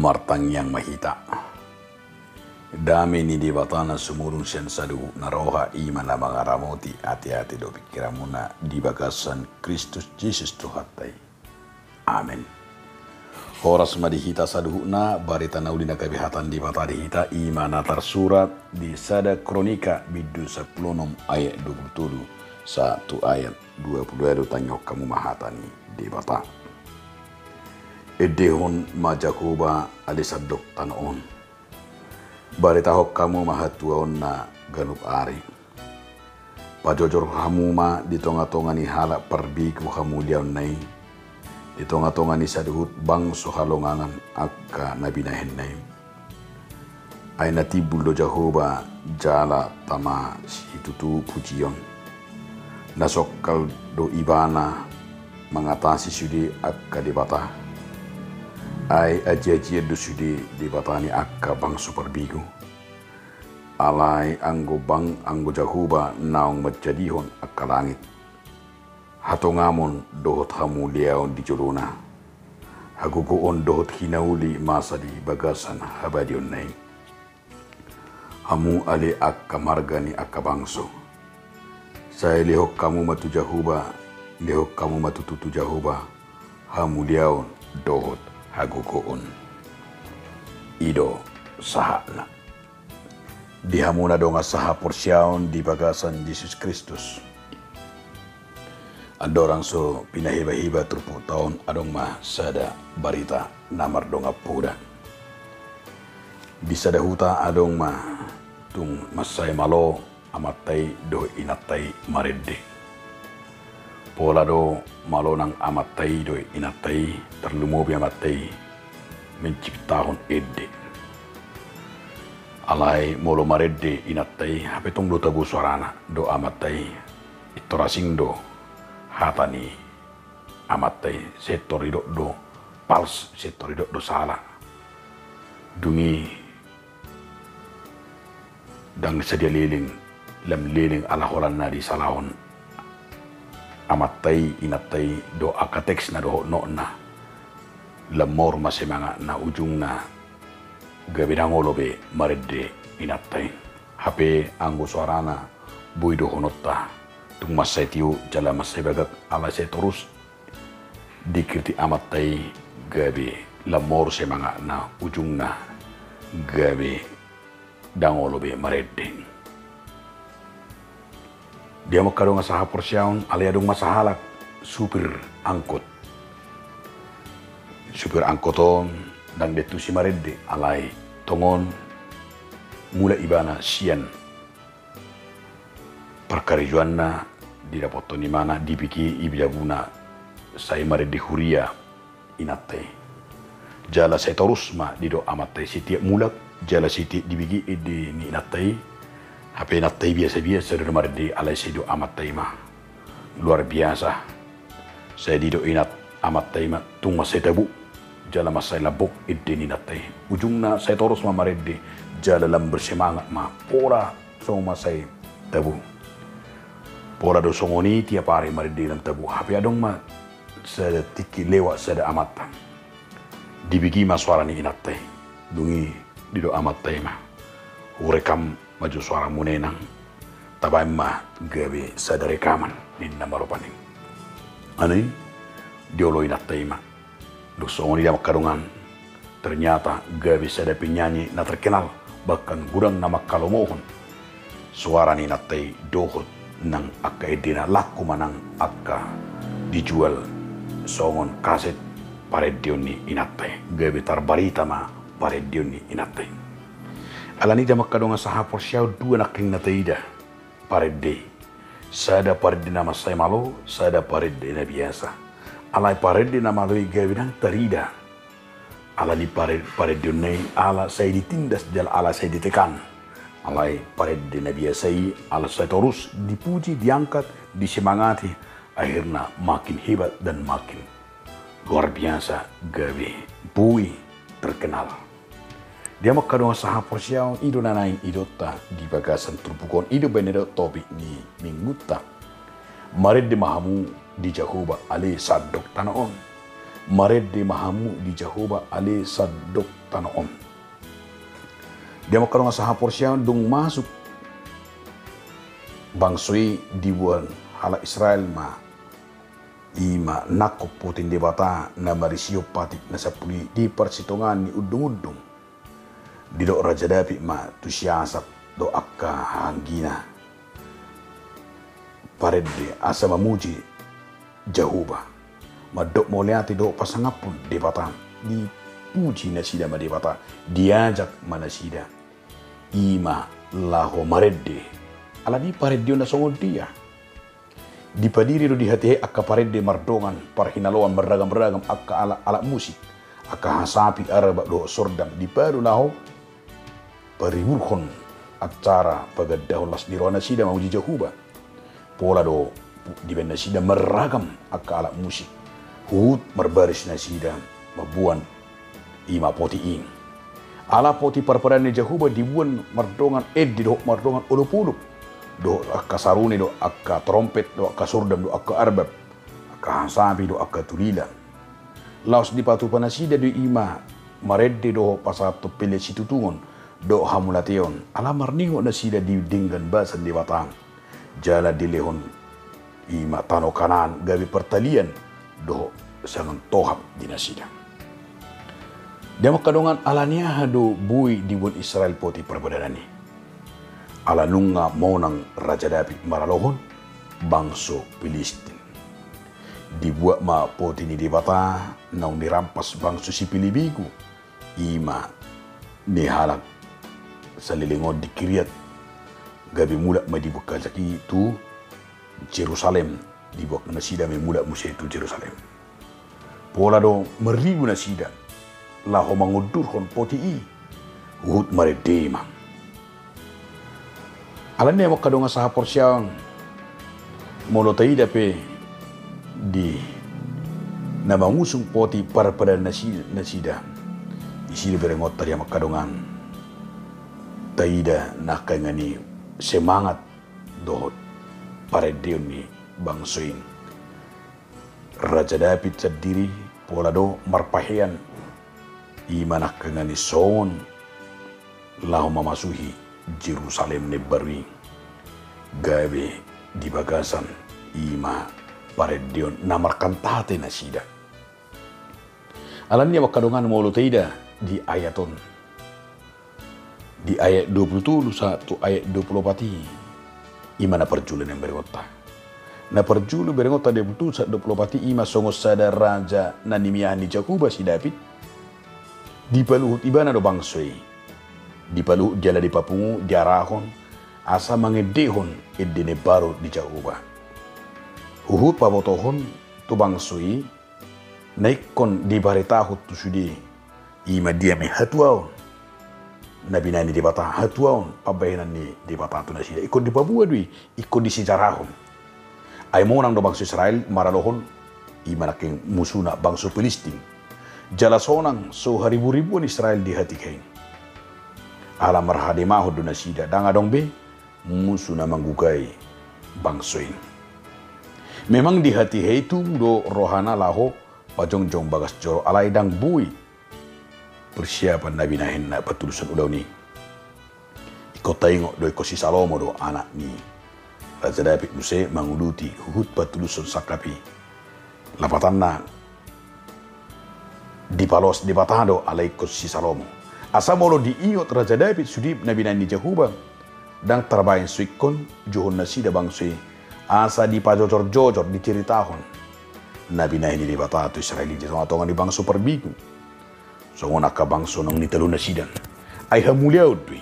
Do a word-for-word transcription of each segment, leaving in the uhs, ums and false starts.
Martangiang ma hita. Dame ni Debata na sumurung sian saluhutna roha, i ma na mangaramoti ateate dohot pingkiranmuna di bagasan Kristus Jesus Tuhanta i. Amen. Horas ma di hita saluhutna. Barita na uli na gabe hata ni Debata di hita, i ma na tarsurat di sada Kronika bindu sampulu onom ayat dua pulu tolu sahat tu ayat dua pulu ualu. Tangihon hamu ma hata ni Debata. Endehon ma Jahowa ale sandok tano on. Baritahon hamu ma hatuaonna ganup ari. Pajojor hamu ma di tongatonga ni halak parbegu hamuliaonna i, di tongatonga ni saluhut bangso halongangan angka na binahenna i. Ai na timbul do Jahowa jala tama situtu pujion. Na songkal do Ibana mangatasi sude angka debata. Ai ajiajian do sude debata ni angka bangso parbegu. Alai anggo bang, anggo Jahowa naung manjadihon angka langit, hatongamon dohot hamuliaon di jolona, hagogoon dohot hinauli masa di bagasan habadiaonna i. Hamu ale angka marga ni angka bangso, sai lehon hamu ma tu Jahowa, lehon hamu ma tutu tu Jahowa hamuliaon dohot hagogoon. I do sahatna. Di hamu na dongan sahaporseaon di bagasan Jesus Kristus, andorang so pinahibaheba turpukta on, adong ma sada barita na mardongan poda. Di sada huta adong ma tung mansai malo amanta i dohot inanta i marende. Pola do malo nang amanta i dohot inanta i, tarlumobi amanta i menciptahon ende. Alai molo marende inanta i, hape tong do tabo soarana dohot amanta i. Pintor asing do hata ni amanta i, sai pintor didok do pals, sai pintor didok do sala. Dung i ndang sadia leleng, lam leleng ala holan na disalahon amanta i, inanta i dohot angka teks na dohot notna. Lam maor ma semangatna, ujungna gabe ndang olo be marende inanta i. Hape anggo soarana boi dohononta, tung mansai tio jala mansai bagak, alai sai torus dikritik amanta i, gabe lam maor semangatna, ujungna gabe ndang olo be marende. Di hamu angka dongan sahaporseaon, alai adong ma sahalak supir angkot. Supir angkot on ndang diantusi marende, alai tongon mulak ibana sian parkarejoanna, didapothon ibana dibege i jabuna sai marende huria inanta i. Jala sai torus ma didok amanta i setiap mulak, jala setiap dibege ende ni inanta i. Hape inanta i biasa-biasa do marende, alai sai didok amanta i ma luar biasa. Sai didok inanta, amanta i ma tung mansai tabo jala mansai lambok ende ni inanta i. Ujungna sai torus ma marende jala lam bersemangat ma, pola songon mansai tabo. Pola do songon i tiap ari marende lam tabo. Hape adong ma sada tingki lewat sada amanta. Dibege ma soara ni inanta i. Dung i didok amanta i ma, hurekam ma jo soaramuna i nang, tabaen ma gabe sada rekaman, ninna ma rupani. Alani i dioloi inanta i ma. Dung songon i di hamu angka dongan, ternyata gabe sada penyanyi na terkenal, bahkan godang na manghalomohon soara ni inanta i dohot nang angka endena, laku ma nang angka dijual songon kaset parendeon ni inanta i, gabe tarbarita ma parendeon ni inanta i. Alani i di hamu angka dongan sahaporseaon, dua nangkin na taida parende i. Sada parende na mansai malo, sada parende na biasa. Alai parende na malo i gabe ndang tarida. Alani pare-, parendeonna i ala sai ditindas jala ala sai ditekan. Alai parende na biasa i ala sai torus dipuji, diangkat, disemangati, akhirna makin hebat dan makin luar biasa, gabe boi terkenal. Di hamu angka dongan sahaporseaon, i do na naeng idaonta di bagasan turpuk on, i do baen na didok topik ni minggunta. Marende ma hamu di Jahowa ale sandok tano on. Marende ma hamu di Jahowa ale sandok tano on. Di angka dongan sahaporseaon, dung masuk bangso i, diboan halak Israel ma i ma nangkok poti ni Debata na marisihon patik na sampulu i di parsitongaan ni undungundung. Didok Raja David ma tu si Asap dohot angka hahaanggina parende asa mamuji Jahowa, mandok mauliate dohot pasangaphon Debata. Dipuji nasida ma Debata, diajak ma nasida i ma laho marende. Alani parendeon na songon dia? Dipadiri do di hatiha i angka parende mardongan parhinaloan marragam-ragam, angka alat-alat musik, angka hasapi, arbab dohot sordam, dipadu laho pariburhon acara pagandahon las ni roha nasida mamuji Jahowa. Pola do dibaen nasida marragam angka alat musik, huhut marbaris nasida mamboan i ma poti i. Ala poti parpadanan ni Jahowa diboan mardongan ende dohot mardongan olopolop, dohot angka sarune dohot angka trompet dohot angka sordam dohot angka arbab, angka hasapi dohot angka tulila. Laos dipatupa nasida do i ma marende dohot pasahathon pelean situtungon dohot hamauliateon, ala marningot nasida di denggan basa ni Debata. Jala dilehon i ma tano Kanaan gabe partalian dohot sangan tohap di nasida. Di angka dongan, alani aha do boi diboan Israel poti parpadanan i? Ala nunga monang Raja David maralohon bangso Pilistin. Dibuat ma poti ni Debata naung nirampas bangso sipilibegu, i ma ni halak saleleng on di Kiriat, gabe mulak ma dibuat halak i tu Jerusalem. Dibuat nasida ma mulak muse tu Jerusalem. Pola do marribu nasida laho mangundurhon poti i, huhut marende ma. Alani i, angka dongan sahaporseaon, molo taida pe di na mangusung poti parpadanan nasi-, nasida, disi do berengonta di angka dongan taida nangkaningan i semangat dohot parendeon ni bangso i. Raja David sandiri pola do marpahean i ma nangkaningan i songon laho mamasuhi Jerusalem na imbaru i, gabe di bagasan i ma parendeon na markantate nasida. Alani i, angka dongan, molo taida di ayat on, di ayat dua pulu tolu sahat tu ayat dua pulu opat i, i ma na parjolo na berengonta. Na parjolo berengonta dua pulu tolu sahat dua pulu opat i, i ma songon sada raja na nimiahan ni Jahowa si David. Dipaluhut ibana do bangso i. Dipaluhut jala dipapungu, diarahon asa mangendehon ende na imbaru di Jahowa. Huhut pabotohon tu bangso i na ingkon dibaritahon tu sude, i ma dia ma i hatuaon na binahen ni Debata, hatuaon pambahenan ni Debata tu nasida. Ingkon dipaboa do i, ingkon disejarahon. Ai monang do bangso Israel maralohon i ma nangkin musuna bangso Pilistin. Jala sonang so hariburibuan Israel di hatiha i. Ala marhademahon do nasida, ndang adong be musu na manggugai bangso i. Memang di hatiha i tubu do rohana laho pajongjong bagas joro, alai ndang boi persiapan na binahenna patuluson ulaon i. Ingkon taingot do, ingkon si Salomo do anak ni Raja David muse manguduti huhut patuluson sangkap i. Lapatanna dipaloas Debata do alai ingkon si Salomo. Asa molo diingot Raja David sude na binahen ni Jahowa, ndang tarbahen so ingkon jouhon nasida bangso i, asa dipajojorjojor, diceritahon na binahen ni Debata tu Israel i di tongatonga ni bangso parbegu, songon angka bangso naung nitaluhon nasida. Ai hamuliaon do i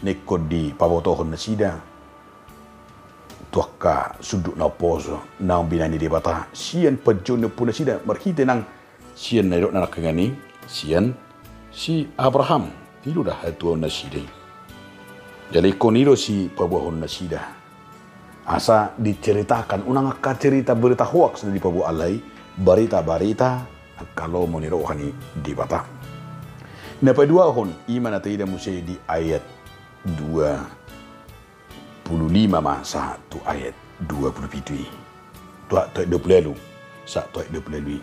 na ingkon dipabotohon nasida tu angka sundut na umposo naung binahen ni Debata sian panjouon ni ompu nasida, marhite nang sian na nidokna nangkaningan i, sian si Abraham. I do da hatuaon nasida i. Jala ingkon i do sipaboahon nasida. Asa diceritakan, unang angka cerita berita hoaks na dipaboa, alai barita-barita angka lomo ni roha ni Debata. Na paduahon, i ma na taida muse di ayat dua pulu lima ma sahat tu ayat dua pulu pitu i. Tu a-, tu ayat dua pulu ualu sahat tu ayat dua pulu ualu i.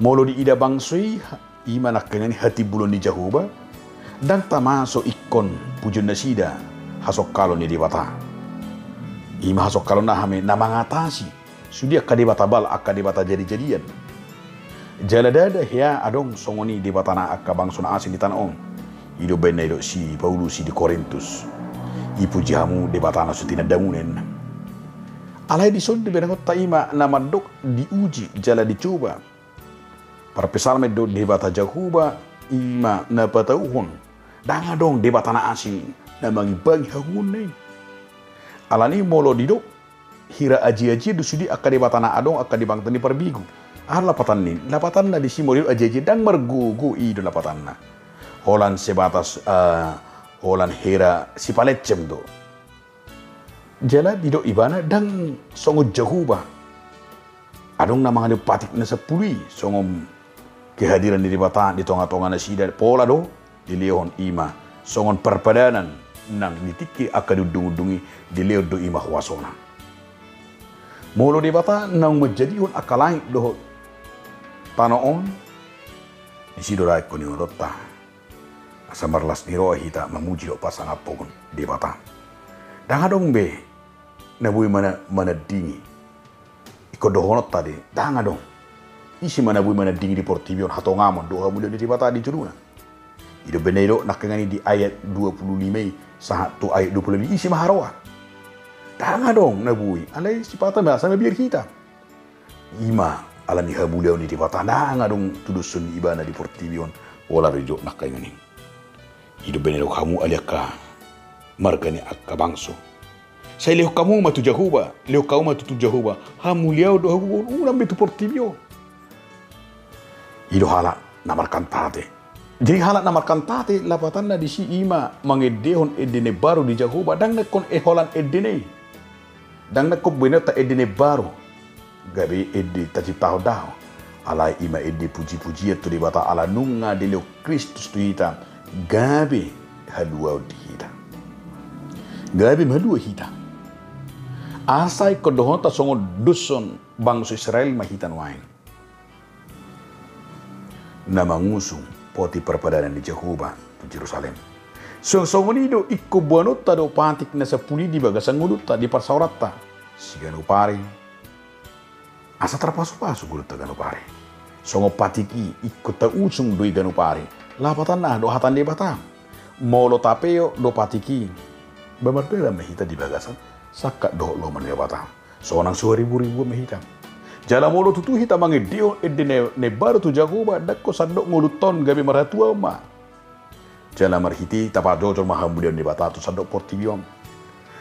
Molo diida bangso i, i ma nangkiningan i hatimbulon ni Jahowa, ndang tamaso ingkon pujion nasida hasongkalon ni Debata. I ma hasongkalon na hami na mangatasi sude angka debata Baal, angka debata jadi-jadian. Jala ndada hea adong songon i debata na angka bangso na asing di tano on. I do baen na didok si Paulus i di Korintus. Ipuji hamu debata na so tinandamuna, ninna. Alai dison do baenonta i ma na mandok diuji jala dicoba. Parpsalmen do, Debata Jahowa i ma na patauhon. Ndang adong debata na asing na mangimbangi hagogoonna i. Alani molo didok hira aji-ajian do sude angka debata na adong angka di bangso ni parbegu. Aha lapatanna i? Lapatanna disi molo didok aji-ajian ndang margogo, i do lapatanna. Holan sebatas, eh, holan hera sipalenceng do. Jala didok ibana ndang songon Jahowa. Adong na mangaliat patik na sampulu i songon kehadiran ni Debata di tonga-tonga nasida, pola do dilehon i ma songon parpadanan nang di tingki angka diundung-undung i, dilehon do i ma huasona. Molo Debata naung manjadihon angka langit dohot tano on, disi do ra ingkon ingotonta asa marlas ni roha hita mamuji dohot pasangaphon Debata. Ndang adong be na boi mana-, manandingi. Ingkon dohononta do i, ndang adong. Ise ma na boi manandingi di portibi on hatongamon dohot hamuliaon ni Debata di jolona? I do baen na didok nangkiningan i di ayat dua pulu lima i sahat tu ayat dua pulu lima i, ise ma haroa? Ndang adong na boi, alai sipata ma asa mabiar hita. I ma ala ni hamuliaon ni Debata ndang adong tudoshon ni ibana di portibi on, pola do didok nangkiningan i. I do baen na didok hamu ale angka marga ni angka bangso. Sai lehon hamu ma tu Jahowa, lehon hamu ma tu, tu Jahowa hamuliaon dohot hagogoon, unang be tu portibi on. I do halak na markantate. Jadi halak na markantate lapatanna disi i ma mangendehon ende na imbaru di Jahowa, ndang na ingkon e holan endena i. Ndang na ingkon baenonta ende na imbaru. Gabe ende taciptahon da ho. Alai i ma ende puji-pujian tu Debata ala nunga dilehon Kristus tu hita gabe haluaon di hita. Gabe malua hita. Asa ingkon dohononta songon doshon bangso Israel ma hita nuaeng na mangusung poti parpadanan ni Jahowa tu Jerusalem. Songon i do ingkon boanonta do patik na sampulu i di bagasan ngolunta, di parsaoranta. Siganup ari. Asa tarpasu-pasu ngolunta ganup ari. Songon patik i ingkon tausung do i ganup ari. Lapatanna do hata ni Debata. Molo tapeop do patik i, ba mardalan ma hita di bagasan sangkap dohot lomo ni Debata. Sonang so haribu-ribuan ma hita. Jala molo tutu hita mangendehon ende na, na imbaru tu Jahowa, ndang ingkon sandok ngolunta on gabe marhatuaon ma. Jala marhite i tapajojor ma hamuliaon ni Debata tu sandok portibi on.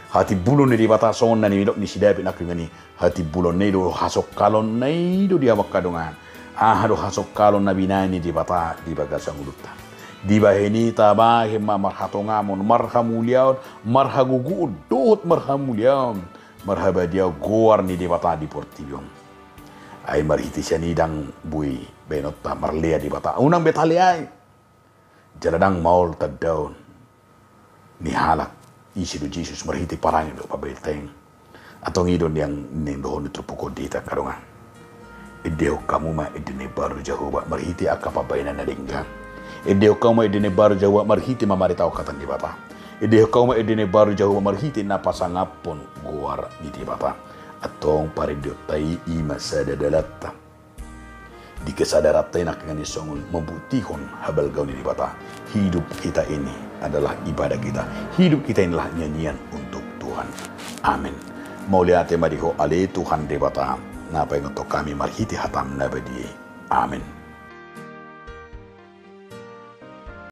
Hatimbulon ni Debata songon na nidok ni si David nangkiningan i. Hatimbulonna i do hasongkalonna i do di hamu angka dongan. Aha do hasongkalon na binahen ni Debata di bagasan ngolunta? Dibahen i tabahen ma marhatongamon, marhamuliaon, marhagogoon dohot marhamuliaon, marhabadiaon goar ni Debata di portibi on. Ai marhite sian i ndang boi baenonta marlea Debata. Unang be taleai. Jala ndang maol tandaon ni halak ise do Jesus marhite parange dohot pambahenta i. Antong i do naeng dohonon ni turpuk on di hita angka dongan. Endehon hamu ma ende na imbaru Jahowa marhite angka pambahenan na denggan. Endehon hamu ma ende na imbaru Jahowa marhite mamaritahon hata ni Debata. Endehon hamu ma ende na imbaru Jahowa marhite na pasangaphon goar ni Debata. Antong parendeonta i i ma sada dalanta. Di kesadaranta i nangkiningan i songon mambuktihon habalgaon ni Debata. Hidup kita ini adalah ibadah kita. Hidup kita inilah nyanyian untuk Tuhan. Amin. Mauliate ma di Ho ale Tuhan Debata, na paingothon hami marhite hataM na badia i. Amin.